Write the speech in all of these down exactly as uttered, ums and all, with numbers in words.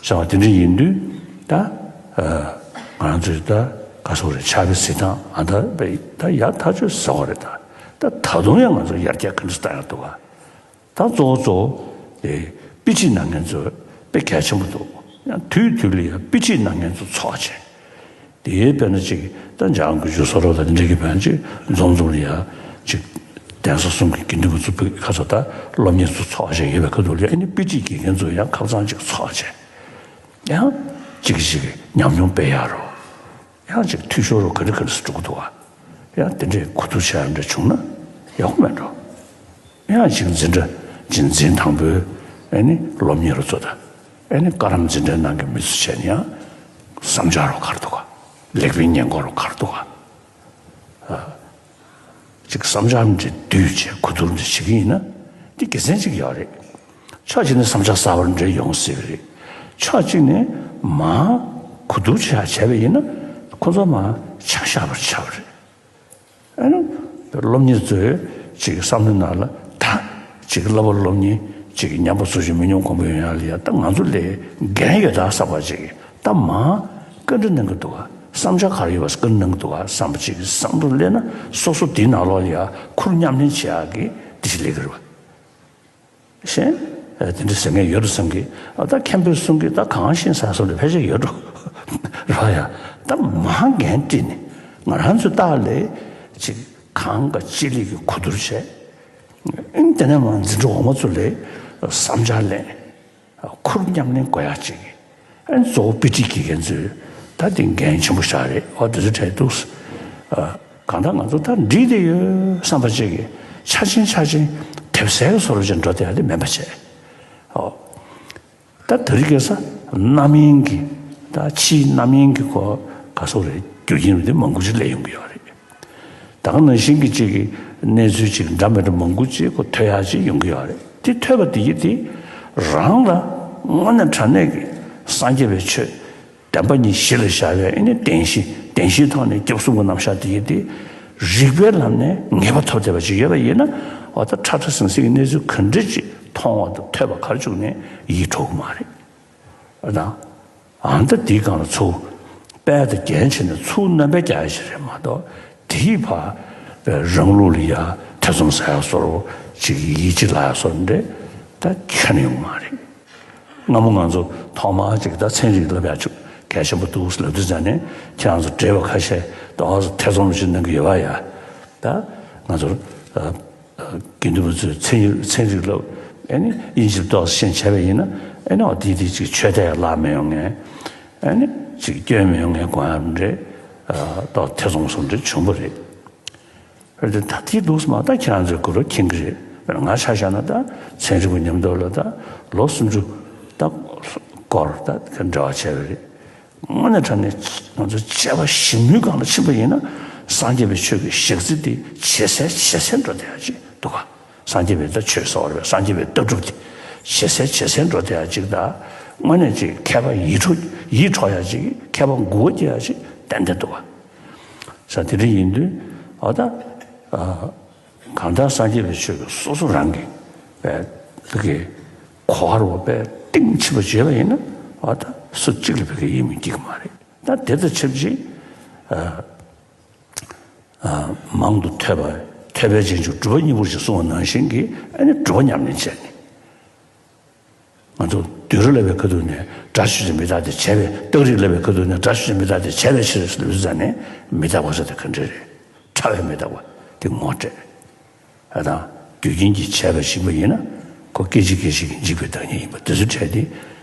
བྱ་བ་དེ་འདྲ་ཡིན་དུས་ད། ཨ། ང་ཚོས་ད་ག་སོག་རེད། ཕྱག་དཔེ་གཟིགས་སྟངས་ཨ་ད་ད་ཡག་ཐག་ཆོད་ཟེར་བ་རེད། ད་ད་ད་དུང་ཡང་ང་ཚོ་ཡར་རྒྱས་ག་འདྲ་བཏང་ཡག་འདུག་ག་ད་གཙོ་བོ་གཙོ་བོ་དེ་དཔེ་ཁྲིད་གནང་མཁན་ཚོ་དཔེ་གལ་ཆེན་པོ་འདུག་ཡང་དུས་དུས་ལ་ཡང་དཔེ་ཁྲིད་གནང་མཁན་ཚོ་ཚོགས་བྱས། དེའི་དཔེར་ན་ཅིག་ད་འཇང་དགུ་བཅུ་སོ་རོ་དང་འདི་འདྲ་གི་བན་ཅིག་འཛོམས་འཛོམས་ལ་ཡང་ཅིག་གདན་ས་གསུམ་གྱི་དགེ་འདུན་པ་ཚོ་དཔེ་ཁ་ཚ་ད་སློབ་གཉེར་ཚོ་ཚོགས་བྱས་ཡོད་པའི་ཁ་ཐུག་ལ་ཡང་ཨ་ནི་དཔེ་ཁྲིད་དགེ་རྒན་ཚོ་ཡང་ཁ་ཚང་ཅིག་ཚོགས་བྱས། ཡང་ཅིག་ཅིག་ཉམས་མྱོང་སྤེལ་ཡག་རོ། ཡང་ཅིག་འཐུས་ཤོར་རོ་ག་འདྲ་ག་འདྲ་སུ་འགྲོ་གི་འདུག་ག་ཡང་དེ་འདྲའི་གོ་བསྡུར་བྱ་ཡག་འདྲ་བྱུང་ན་ཡག་པོ་མེད་འགྲོ། ཡང་ཅིག་འཛིན་གྲྭ་ཅིག་འཛིན་དང་པོའི་ཨ་ནི་སློབ་གཉེར་རོ་ཚོ་དང་ཨ་ནི་བཀའ་རམས་འཛིན་གྲྭའི་ནང་གི་མི་ཚོ་བྱས་ནས་ཡང་བསམ་འཆར་རོ་ག་རེ་འདུག་ག་ལེགས་སྤེལ་ཉེས་འགོག་རོ་ག་རེ་འདུག་ག་ཅིག་བསམ་འཆར་འདི་བསྡུས་བྱས་གོ་བསྡུར་འདི་བྱེད་ཀྱི་ཡིན་ན་འདི་དགེ་མཚན་ཅིག་ཡོད་རེད། ཕྱོགས་གཅིག་ནས་བསམ་འཆར་གསར་པ་འདྲ་ཡོང་སྲིད་པ་རེད། ཕྱོགས་གཅིག་ནས་མར་གོ་བསྡུར་བྱས་བྱས་པ་ཡིན་ན་ཁོ་ཚོ་མར་ཆ་བཞག་པར་བྱ་བ་རེད། ཨ་ནི་སློབ་གཉེར་ཚོའི་ཅིག་བསམ་བློའི་ནང་ལ་ད་ཅིག་བསླབ་པ་སློབ་གཉེར་ཅིག་ཉམས་པ་ཚོ་ཅིག་མི་ཉམས་གོང་འཕེལ་ཡོང་ཡག་ལ་ཡ་ད་ང་ཚོ་ལས་འགན་ཡོད་ད་བསམ་པ་ཅིག་ད་མར་བཀའ་འདྲི་གནང་གི་འདུག་ག་བསམ་འཆར་ག་རེ་ཡོད་པ་བཀའ་འདྲི་གནང་གི་འདུག་ག་བསམ་པ་ཅིག་བསམ་བློ་སླེབས་ན་སོ་སོ་དེའི་ནང་ལོགས་ལ་ཡ་ཁུར་མཉམ་ལེན་བྱེད་ཡག་གི་དེ་ཞིག་ལས་ཀྱི་རེད་བ། གཞན་དེ་འདྲ་ཟེར་མཁན་ཡོད་རེད་བསམ་གི་ཨ་ད་མཁན་པོས་གསུང་གི་ད་གང་ཤེས་ས་སོ་ལ་ཕལ་ཆེར་ཡོད་འགྲོ་ར་ཡ། ད་མ་འགན་དཀྲིས་ནས་ང་རང་ཚོའི་ལྟག་ལས་ཅིག་གང་ག་ཅི་ལས་ཀྱི་གོ་བསྡུར་བྱས། ཨིན་དེ་ནས་མ་འཛིན་གྲྭ་འོག་མ་ཚོ་ལས་བསམ་འཆར་ལེན། ཁུར་མཉམ་ལེན་དགོས་ཡག་ཅིག་ཨན་གཙོ་བོ་དཔེ་ཁྲིད་དགེ་རྒན་ཚོས་ད་དེ་འགན་ཆེན་པོ་བཞག་རེད་བ། དེ་ཚོ་གྲས་འདུག་ཨ། གང་ལྟར་ང་ཚོ་ད་འགྲིག་བསྡད་ཡོད་བསམ་པ་ཅིག་གི་ཆ་ཆེན་ཆ་ཆེན་དེབ་གསལ་བཟོ་འདྲ་ཅིག་འགྲོ་བསྡད་ཡག་དེ་མིན་པ་བྱས། ཨོ། ད་དེ་རིང་ཁ་སང་རྣམ་གཡེང་གི་ད་ཕྱིའི་རྣམ་གཡེང་གི་གོ་ག་སོག་རེད་རྒྱུ་རྐྱེན་རེད་དེ་མང་པོ་ཅིག་སླེབས་ཡོང་གི་ཡོད་རེད། ད་ག་ནང་བཞིན་གྱི་ཅིག་གི་གནས་ཚུལ་ཅིག་འདྲ་མི་འདྲ་མང་པོ་ཅིག་གོ་ཐོས་ཡག་ཅིག་ཡོང་གི་ཡོད་རེད། དེ་ཐོས་པ་དེ་ཡིས་དེ་རང་ལ་དངོས་གནས་དྲང་གནས་ཀྱི་སངས་རྒྱས་པའི་ཆོས་བདེན་པ་གཉིས་གཞི་ལ་བཞག་པའི་ཨེ་ནི་བདེན་བཞི་བདེན་བཞིའི་ཐོག་ནས་སྐྱབས་གསུམ་གྱི་རྣམ་གཞག་དེ་ཡིས་དེ་རིགས་པའི་ལམ་ནས་ངེས་པ་ཐོབ་བསྡད་པ་ཅིག་ཡོད་པ་ཡིན་ན་འོ་ད་ཁྲ་ཁྲ་ཟིང་ཟིང་གི་གནས་ཚུལ་ག་འདྲ་ཅིག་མཐོང་བ་དང་ཐོས་པ་ག་རེ་བྱུང་ནས་ཡིད་འཕྲོག་གི་མ་རེད། ཨ་དང་། ཨ་ད་དེའི་སྒང་ལ་ཚུར་དཔལ་དང་རྒྱན་བྱས་ནས་ཚུར་སྣོན་པ་རྒྱག་ཡ་ཞིག་རེད་མ་གཏོགས་དེའི་ཕར་རང་ལུགས་ལ་ཡ་ཐེ་ཚོམ་ཟ་ཡ་བཟོ་འདྲ་ཅིག་ཡིད་ཆེས་ལ་ཡ་བཟོ་འདྲ་ད་ཁྱོན་ནས་ཡོང་མ་རེད། སྔ་མོ་ང་ཚོ་ཐོག་མར་ཅིག་ད་ཚན་རིག་བསླབ་ཡ་ཅིག་གལ་ཆེན་པོ་འདུག་ལབ་དུས་ཙང་ནས་ཁྱེད་རང་ཚོ་བགྲེས་པ་ཁ་ཤས་ད་ང་ཚོ་ཐེ་ཚོམ་ཅིག་གནང་གི་ཡོད་པ་ཡ། ད་ང་ཚོ་དགེ་འདུན་པ་ཚོས་ཚན་རིག་ཚན་རིག་བསླབ་ཨེ་ནི་དབྱིན་ཇིར་ཏོག་ཙམ་ཤེས་བྱས་པ་ཡིན་ན་ཨེ་ནི་འོ་དེ་དེ་ཅིག་ཆོས་དད་ལྷག་མི་ཡོང་ངེས་ཨེ་ནི་ཅིག་སྐྱོན་མི་ཡོང་ངེས་དགོངས་ཡག་འདྲ་ཏོག་ཐེ་ཚོམ་སོགས་འདྲ་བྱུང་བ་རེད། འོན་ཏེ་ད་དེ་འདུག་སེ་མ་ད་ཁྱེད་རང་ཚོས་གོ་རོ་མཁྱེན་གྱི་རེད། དཔེར་ན་ང་ཆ་བཞག་ན་ད་ཚན་རིག་པ་མཉམ་དུ་ལ་ད་ལོ་སུམ་ཅུ་ད་སྐོར་ད་འབྲེལ་བ་བྱས་པ་རེད། དངོས་གནས་དྲང་གནས་ང་ཚོ་བྱས་པ་ཞིབ་མོའི་སྒང་ལ་ཕྱིན་པ་ཡིན་ན་སངས་རྒྱས་པའི་ཆོས་ཀྱི་ཞག་ཚི་དེ་ཇེ་གསལ་ཇེ་གསལ་འགྲོ་བསྡད་ཡག་ཅིག་འདུག་ག་སངས་རྒྱས་པའི་ད་ཆོས་ཟེར་བ་རེད་པས། སངས་རྒྱས་པའི་ལྟ་གྲུབ་དེ་ཇེ་གསལ་ཇེ་གསལ་འགྲོ་བསྡད་ཡག་ཅིག་ད་དངོས་གནས་ཅིག་མཁས་པ་ཡིད་འཕྲོག་ཡིད་འཕྲོག་ཡག་ཅིག་མཁས་པ་མགུ་སྐོར་སྐྱེ་ཡག་ཅིག་ཏན་ཏན་འདུག་ག་ས་དེ་འདྲ་ཡིན་དུས་འོ་ད། གང་ལྟར་སངས་རྒྱས་པའི་ཆོས་ཀྱི་སོ་སོ་རང་གི་བའི་ཕ་གི་གོ་བ་རུ་བའི་གཏིང་ཆེན་པོ་བརྗོད་པ་ཡིན་ན་འོ་ད་སུ་གཅིག་ལ་ཕ་གི་ཡིད་མི་སྐྱིད་ཀྱི་མ་རེད། ད་དེ་དང་ཆབས་ཅིག་མང་དུ་ཐོས་པ་ཐོས་པས་རྗེས་འཇུག་སྒྲུབ་པ་གཉིས་པོ་ཞེས་གསུངས་པ་ནང་བཞིན་གྱི་ཨ་ནི་སྒྲུབ་པ་ཉམས་ལེན་བྱས་ནས། ང་ཚོ་བསྡུས་གྲྭ་བསླབ་པའི་ཁ་ཐུག་ནས་སྒྲ་ཆོས་ཅན་མི་རྟག་སྟེ་བྱས་པའི་རྟགས་རིགས་བསླབ་པའི་ཁ་ཐུག་ནས་སྒྲ་ཆོས་ཅན་མི་རྟག་སྟེ་བྱས་པའི་ཕྱིར་ཟེར་ལབ་དུས་ཙང་ནས་མི་རྟག་པ་ཟེར་དེ་ག་འདྲ་རེད། ཕྲ་བའི་མི་རྟག་པ་དེ་ངོ་སྤྲད། ཨ་དང་རྒྱུ་རྐྱེན་གྱིས་བྱས་པ་ཞིག་པ་ཡིན་ན་ཁོ་སྐད་ཅིག་སྐད་ཅིག་གིས་འཇིག་པའི་བདག་ཉིད་ཡིན་པ་དེ་ཚོ་བྲལ་ཏེ་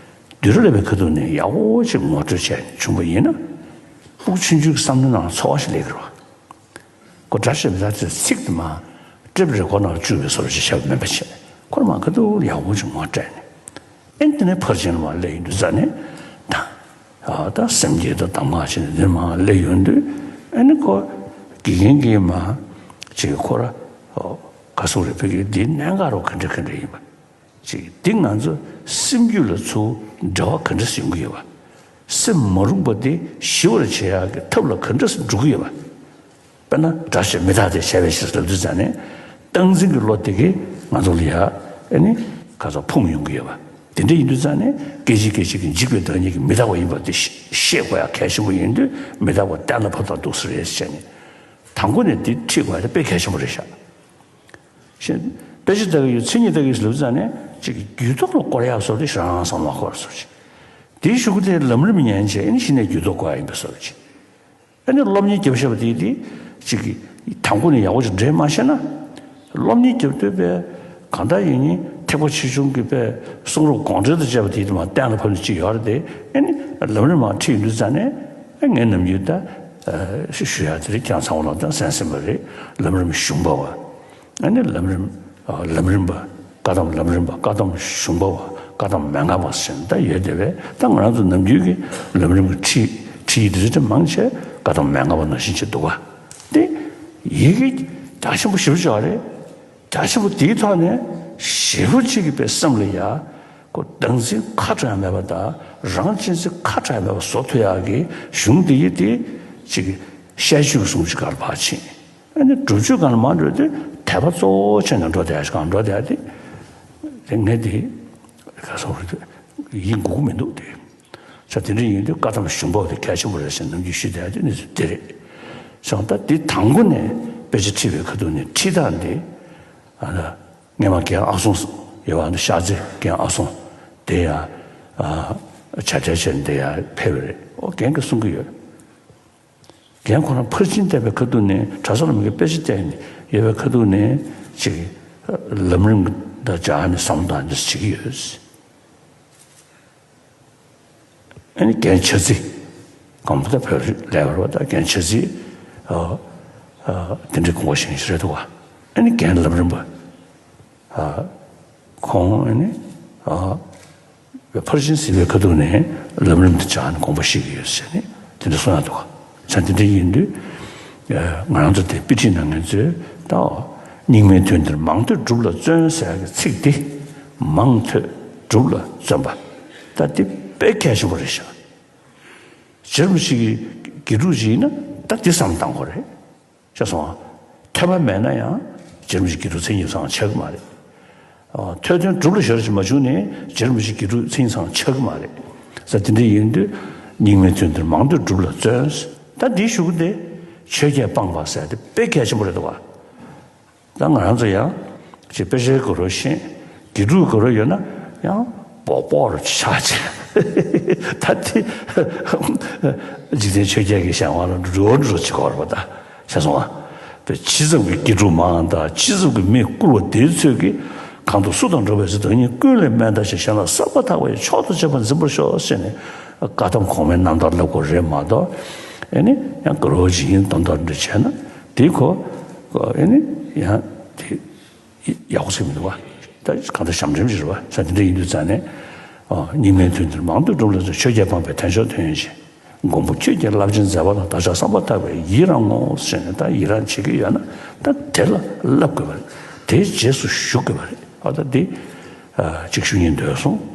བསྡུས་གྲྭ་བསླབ་པའི་ཁ་ཐུག་ནས་ཡག་པོ་ཅིག་ངོ་སྤྲོད་བྱས་ནས་བྱུང་བ་ཡིན་ན་སྤུ་གུ་ཆུང་ཆུང་གི་བསམ་བློའི་ནང་ཚོར་བ་ཞིག་སླེབས་ཀྱི་རེད་བ། ཁོ་སྒྲ་ཆོས་མི་རྟག་སྟེ་ཚིག་དེ་མ་ཊེབ་རེ་ཀོར་ནང་བཅུག་པའི་བཟོ་འདྲ་ཞིག་བྱས་པ་མིན་པ་བྱས་ཁོ་རང་མ་ཁ་ཐུག་ཡག་པོ་ཅིག་ངོ་སྤྲད་ནས་ཨེ་འདི་ནས་ཕར་ཕྱིན་ལ་མ་སླེབས་ཡོང་དུས་ཙང་ནས་ད་ཨ་ད་སེམས་བསྐྱེད་དང་གདམས་ངག་བྱས་ནས་འདི་མ་སླེབས་ཡོང་དུས་ཨེ་ནི་ཁོ་དགེ་རྒན་གྱིས་མ་ཅིག་ཁོ་ར་ག་སོག་རེ་ཕ་གི་འདི་གནད་འགག་རོ་ག་འདྲ་ག་འདྲ་ཡིན་པ། ཅིག་འདི་ང་ཚོ་སེམས་རྒྱུད་ལ་ཚུར་འབྲེལ་བ་ག་འདྲ་ཞིག་ཡོང་གི་ཡོད་པ། སེམས་མ་རུངས་པ་དེ་ཞི་བར་བྱེད་ཡག་གི་ཐབས་ལ་ག་འདྲ་ཞིག་འགྲོ་གི་ཡོད་པ། དཔེར་ན་སྒྲ་ཆོས་མི་རྟག་སྟེ་བྱས་པའི་ཕྱིར་ལབ་དུས་ཙང་ནས་སྟངས་འཛིན་གྱི་བློ་དེ་གིས་ང་ཚོ་ལ་ཡ་ཨེ་ནི་ག་ཚོད་ཕུང་ཡོང་གི་ཡོད་པ། དེ་འདྲ་ཡིན་དུས་ཙང་ནས་སྐད་ཅིག་སྐད་ཅིག་གིས་འཇིག་པའི་བདག་ཉིད་ཀྱི་མི་རྟག་པ་ཡིན་པ་དེ་ཤེས་དགོས་ཡ་གལ་ཆེན་པོ་ཡིན་དུས། མི་རྟག་པ་གཏན་ལ་ཕབ་སྟངས་འདུག་ས་རེད་ཟེར་ནས། དང་པོ་ནས་དེ་ཁྲིད་དགོས་ཡ་དེ་དཔེ་གལ་ཆེན་པོ་རེད་ཤག་ཞེས། དཔེ་ཆ་ལྟ་གི་ཡོད། མཚན་ཉིད་ལྟ་གི་ཡོད་ལབ་ཙང་ནས་ཅིག་རྒྱུད་ཐོག་ལ་བསྐོར་ཡག་བཟོ་དེ་ཞེ་དྲག་བསམ་བློ་འཁོར་བཟོ་ཅིག་དེའི་གཞུག་གུ་དེ་ལམ་རིམ་ཉན་བྱས་ཨ་ནི་གཞི་ནས་རྒྱུད་ཐོག་བསྐོར་ཡ་ཡིན་པའི་བཟོ་ཅིག་ཨ་ནི་སློབ་གཉེར་རྒྱབ་བཞག་པ་དེ་དེ་ཅིག་གི་དང་པོ་ནས་ཡག་པོ་ཅིག་འདྲེན་མ་ཤེས་ན། སློབ་གཉེར་རྒྱབ་དུས་པས་གང་ལྟར་ཡིན་ནི་ཐེག་པ་ཆེ་ཆུང་གི་པས་གསུང་རབ་དགོངས་འགྲེལ་དང་བཅས་པ་དེ་དེ་མ་གཏན་ལ་ཕབ་ནས་ཅིག་ཡོད་རེད་དེ། ཨ་ནི་ལམ་རིམ་མ་ཁྲིད་ཡོང་དུས་ཙང་ནས་ཨ་ངས་ནམ་རྒྱུན་ད་ཞུ་ཡ་དེ་རེད། ཀྱང་ཚང་བ་ལ་ད་གསན་གསན་པ་རེད། ལམ་རིམ་གཞུང་པ་བ། ཨ་ནི་ལམ་རིམ། ཨ། ལམ་རིམ་པ། བཀའ་གདམས་ལམ་རིམ་པ། བཀའ་གདམས་གཞུང་པ་བ། བཀའ་གདམས་མན་ངག་པ་ཟེར་ནས་ད་ཡོད་དེ་བས། ད་ང་རང་ཚོ་ནམ་རྒྱུན་གྱི་ལམ་རིམ་གྱི་ཁྲིད་ཁྲིད་དེ་ཚོ་མང་ཆེ་བཀའ་གདམས་མན་ངག་པ་ནང་བཞིན་བྱེད་འདུག་ག་དེ་ཡི་གེ་རྒྱ་ཆེན་པོ་ཞེ་པོ་ཅིག་རེད། རྒྱ་ཆེན་པོ་དེའི་ཐོག་ནས་ཞེ་པོ་ཅིག་གི་པའི་སེམས་ལ་ཡ། ཁོ་བདག་འཛིན་ཁ་བྲལ་མེད་པ་དང་རང་གཅེས་འཛིན་ཁ་བྲལ་མེད་པ་བཟོ་ཐུབ་ཡག་གི་གཞུང་དེ་ཡི་དེ་ཅིག་ཤེར་ཕྱིན་གྱི་གསུང་ཅིག་གར་ཕར་ཕྱིན། ཨ་ནི་སྒྲུབ་མཆོད་སྒང་ལ་མར་འགྲོ་དུས་དད་པ་གཙོ་བོ་བྱས་ནས་འགྲོ་བསྡད་ཡ་ཞིག་གང་འགྲོ་བསྡད་ཡ་དེ། དེ་ངས་དེ་ག་སོང་རེད། ཡིད་འགུག་གི་མི་འདུག་དེ། ས་དེ་འདྲ་ཡིན་དུས་བཀའ་གདམས་གཞུང་པ་དེ་གལ་ཆེན་པོ་རེད་ཟེར་ནམ་རྒྱུན་ཞུས་བསྡད་ཡ་དེ་གནས་ཚུལ་དེ་རེད། སོང་ད་དེ་དང་པོ་ནས་དཔེ་ཆ་ཁྲིད་པའི་ཁ་ཐུག་ནས་ཁྲིད་སྟངས་དེ། ཨ་ད་སྔས་མ་རྒན་ཨ་སོང་ཡོད་པ་འདི་ཤར་རྩེ་རྒན་ཨ་སོང་དེ་ཡ། ཨ། བྱ་བྲལ་བྱས་ནས་དེ་ཡ་ཕེབས་པ་རེད། ཨོ་རྒན་གྱིས་གསུང་གི་ཡོད། རྒན་ཁོ་རང་ཕར་ཕྱིན་བལྟས་པའི་ཁ་ཐུག་ནས་གྲྭ་ས་ལ་མི་གི་དཔེ་ཆ་བལྟས་ནས་ཡོད་པའི་ཁ་ཐུག་ནས་ཅིག་ལམ་རིམ་དང་སྦྱར་ནས་བསམ་བློ་བཏང་ནས་བྱེད་ཀྱི་ཡོད། ཨ་ནི་རྒན་ཆ་ཚི་གང་པོ་ད་བོད་ལས་བར་བ་ད་རྒན་ཆ་ཚི། ཨ། ཨ། དེ་འདྲའི་དགོངས་པ་བཞེས་ཤིག་རེད་འདུག་བ། ཨ་ནི་རྒན་ལམ་རིམ་པ། ཨ། ཁོང་ཨ་ནི། ཨ། ཕར་ཕྱིན་ཟིན་པའི་ཁ་ཐུག་ནས་ལམ་རིམ་དུ་བྱ་ནས་དགོངས་པ་བཞེས་ཀྱི་ཡོད་ཟེར་ནས་དེ་འདྲ་གསུངས་ཡ་འདུག་ག་ས་དེ་འདྲ་ཡིན་དུས། ཨ། ང་རང་ཚོ་དེ་དཔེ་ཁྲིད་གནང་མཁན་ཚོས་ད། རྙིང་མའི་དོན་འདིར་མང་ཐོས་སྒྲུབ་ལ་བརྩོན་ཟེར་ཡ་གི་ཚིག་དེ། མང་ཐོས་སྒྲུབ་ལ་བརྩོན་པ། ད་དེ་དཔེ་གལ་ཆེན་པོ་རེད་ཤག་རྗེ་རིན་པོ་ཆེ་གི་དགེ་ཕྲུག་ཅིག་ཡིན་ན་ད་དེ་བསམ་བཏང་དགོས་རེད། ཤེས་སོང་ཨ། ཐོས་པ་མེད་ན་ཡང་རྗེ་རིན་པོ་ཆེ་དགེ་ཕྲུག་མཚན་ཉིད་ཚང་ཆགས་ཀྱི་མ་རེད། ཨ། ཐོས་དོན་སྒྲུབ་ལ་གཞོལ་ཞིག་མ་བྱུང་ནས་རྗེ་རིན་པོ་ཆེ་དགེ་ཕྲུག་མཚན་ཉིད་ཚང་ཆགས་ཀྱི་མ་རེད། ས་དེ་འདྲ་ཡིན་དུས་རྙིང་མའི་དོན་འདིར་མང་ཐོས་སྒྲུབ་ལ་བརྩོན། ད་འདིའི་གཞུག་གུ་དེ་ཆོས་བརྒྱད་སྤངས་པ་ཟེར་དེ་དཔེ་གལ་ཆེན་པོ་རེད་འདུག་བ། ད་ང་རང་ཚོ་ཡང་ཅིག་དཔེ་ཆའི་གུ་རུ་ཤེས། དགེ་ཕྲུག་གུ་རུ་ཡོད་ན་ཡང་སྤོག་སྤོག་རུ་ཆགས་ཆེ། ད་དེ་འཇིག་རྟེན་ཆོས་བརྒྱད་ཀྱི་གཞན་དབང་ལ་འགྲོ་འགྲོ་བྱེད་དགོས་རེད་པ། ད་ཤེས་སོང་ཨ། པའི་ཇི་ཙམ་གྱི་དགེ་ཕྲུག་མང་དང་ཇི་ཙམ་གྱི་མི་བཀུར་བ་དེ་ཚོས་ཀྱི་གང་དུ་སུ་དང་འགྲོགས་པའི་ཚེ་བདག་ཉིད་ཀུན་ལས་དམན་ལྟ་ཞིང་གཞན་ལ་སྲེག་པ་ཐག་པས་མཆོག་ཏུ་གཅེས་པར་འཛིན་པར་ཤོག་ཟེར་ནས་བཀའ་གདམས་གོང་མའི་རྣམ་ཐར་བསླབ་དགོས་རེད་མ་གཏོགས། ཨེ་ནི་ཡང་གུ་རུ་ཇི་ཡིན་དོན་དག་འདྲ་བྱས་ན་དེ་ཁོ། ཨེ་ནི་ཡང་དེ་ཡག་པོ་ཟེར་མི་འདུག་བ། ད་གང་ལྟར་ཞབས་འདྲེན་ཞིག་རེད་བ། ས་དེ་འདྲ་ཡིན་དུས་ཙང་ནས། ཨ། རྙིང་མའི་དོན་འདིར་མང་དུ་སྒྲུབ་ལ་བརྩོན། ཆོས་བརྒྱད་སྤངས་པས་དལ་མཆོག་ཐོན་ཡོང་ཞིང་། མགོན་པོ་ཁྱོད་ཀྱི་རླབས་ཆེན་མཛད་པ་ལ། བདག་ཅག་བསམ་པ་ཐག་པས་ཡི་རང་ངོ་། ཟེར་ནས་ད་ཡི་རང་བྱེད་ཀྱི་ཡོད་ན་ད་དེ་ལ་བསླབ་དགོས་པ་རེད། དེའི་རྗེས་སུ་ཞུགས་དགོས་པ་རེད། ཨ། ད་འདི་ཨ་གཅིག་ཞུ་སྙིང་འདོད་སོང་།